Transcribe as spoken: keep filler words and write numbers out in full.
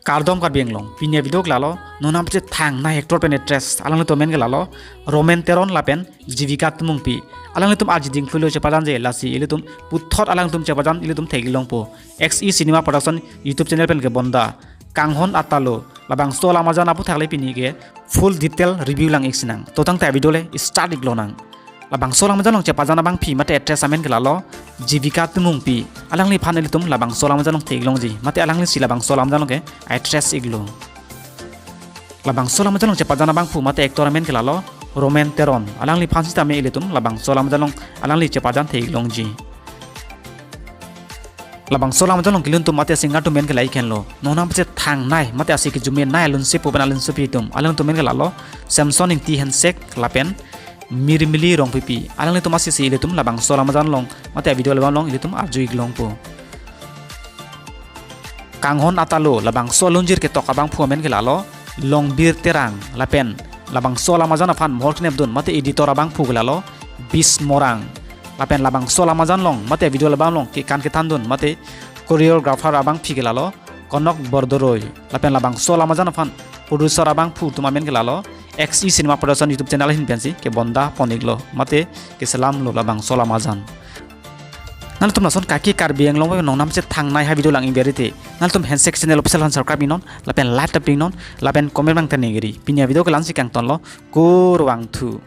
Kardom Karbi Anglong, pini avideo ke lalo, non namchethang nai actor pen actress, alanglitum amen ke lalo, Roman Teron lapen Jivika Timungpi. Alanglitum arji dingphlo chepajanji, lasi ilitum puthot alanglitum chepajan ilitum theklongpo. X E Cinema Production YouTube channel pen kebonda Kanghon Atalo, labangso alam ajan aphuthak le pini ke full detail review lang-ik sinang. To tangte avideo le start-ik lonang. Labangso alam ajan along chepajan abangpi mate actress amen ke lalo Jivika Timungpi. Alangliphan ilitum labangso alam ajan along theklongji, mate alanglisi labangso alam ajan along ke actress-iklo. Labangso alam ajan along chepajan abangphu mate actor amen ke lalo Roman Teron. Alangliphan sitame ilitum labangso alam ajan along alangli chepajan theklongji. Labangso alam ajan along kelun atum mate singer atum amen ke la-ik henlo. Non namchethang nai mate ase kejume nai alunsepo pen alunsepi atum. Alangtum amen ke lalo Samson Ingti Hensek lapen Mirmili Rongpipi. Alanglitum asisi ilitum labangso alam ajan along mate avideo along ilitum arju-ik longpo. Kanghon Atalo, labangso alunjir ketok abangphu amen ke lalo Longbir Terang lapen labangso alam ajan aphan mohor kenepdun mate editor abangphu ke lalo Bis Morang. Lapen labangso alam ajan along mate video along kekan kethandun mate choreographer abangpi ke lalo Konok Bordoroi. Lapen labangso alam ajan aphan producer abangphu atum amen ke lalo X E Cinema Production YouTube channel ahin pensi kebonda pon-iklo mate keselamlo labangso alam ajan. Nangtum lason kaki Karbi Anglong non namchethang nai ha video lang-ik berite, nangtum Hensek Channel Official aphan subscribe-ik non, lapen like ta pi-ik non, lapen comment abang ta ningri. Pini avideo ke la-ansi kangtonlo, kurvangthu.